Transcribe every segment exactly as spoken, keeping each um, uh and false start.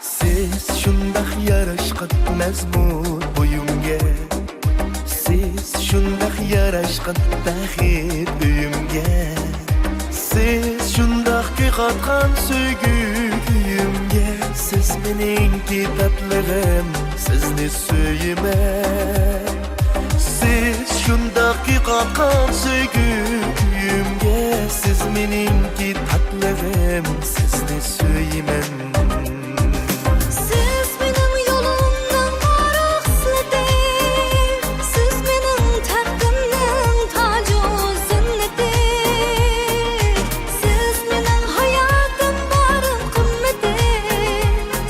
سىز شۇنداق ياراشقان مەزمۇت بويۇمگە، سىز شۇنداق ياراشقان بەخت ئۆيۈمگە، سىز شۇنداق كۈي قاتقان سۆيگۈ كۈيۈمگە، سىز مېنىڭكى تاتلىقىم، سىزنى سۆيىمەن. سىز شۇنداق كۈي قاتقان سۆيگۈ كۈيۈمگە، سىز مېنىڭكى تاتلىقىم، سىزنى سۆيىمەن. سىز مېنىڭ يولۇمنىڭ باراق سىلىتى، سىز مېنىڭ تەختىمنىڭ تاجۇ زىننىتى، سىز مېنىڭ ھاياتىم بارلىق قىممىتى،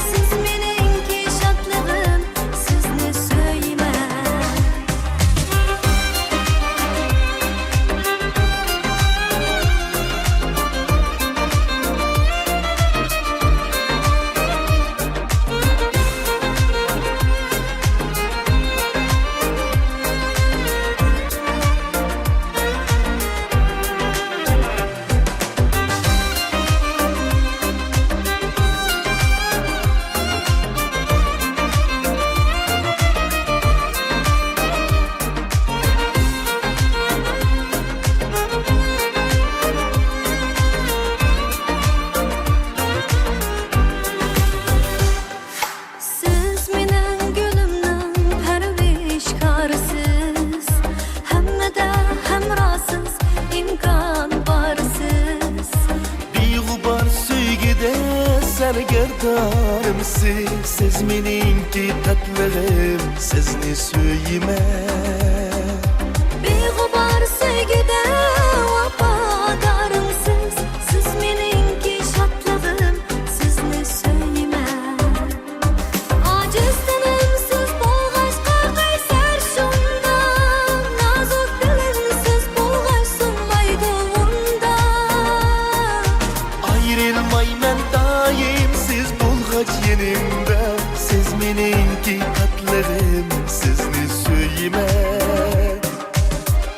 سىز مېنىڭكى شادلىقىم، سىزنى سۆيىمەن. سىز مېنىڭ گۈلۈمنىڭ پەرۋىشكارىسىز، ھەممىدە ھەمراھسىز، ئىمكان بارسىز. بىغۇبار سۆيگۈدە سەرگەردانىمسىز، سىز مېنىڭكى تاتلىقىم، سىزنى سۆيىمەن. بىغۇبار سۆيگۈدە ۋاپادارىمسىز، سىز مېنىڭكى شادلىقىم، سىزنى سۆيىمەن. ئاجىز تېنىمسىز بولغاچقا قەيسەر شۇنداق، نازۇك بېلىمسىز بولغاچ سۇنمايدۇ ئۇنداق. ئايرىلمايمەن دائىم سىز بولغاچ يېنىمدا، سىز مېنىڭكى تاتلىقىم، سىزنى سۆيىمەن.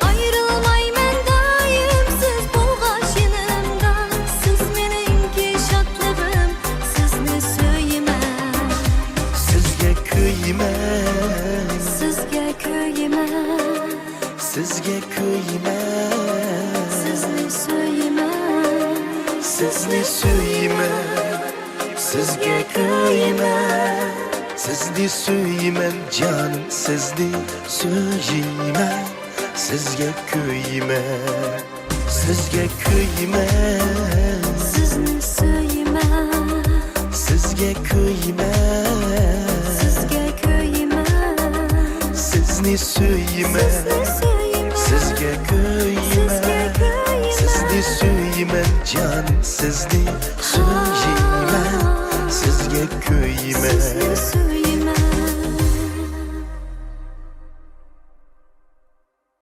ئايرىلمايمەن دائىم سىز بولغاچ يېنىمدا، سىز مېنىڭكى شادلىقىم، سىزنى سۆيىمەن. سىزگە كۆيىمەن. سىزگە كۆيىمەن. سىزگە كۆيىمەن. سىزنى سۆيىمەن. سىزنى سۆيىمەن. سىزگە كۆيىمەن. سىزنى سۆيىمەن جانىم، سىزنى سۆيىمەن. سىزگە كۆيىمەن. سىزگە كۆيىمەن. سىزنى سۆيىمەن. سىزگە كۆيىمەن. سىزگە كۆيىمەن. سىزنى سۆيىمەن. سىزنى سۆيىمەن. سىزگە كۆيىمەن. سىزگە كۆيىمەن. سىزنى سۆيىمەن جانىم، سىزنى سۆيىمەن. سىزگە كۆيىمەن. سىزنى سۆيىمەن.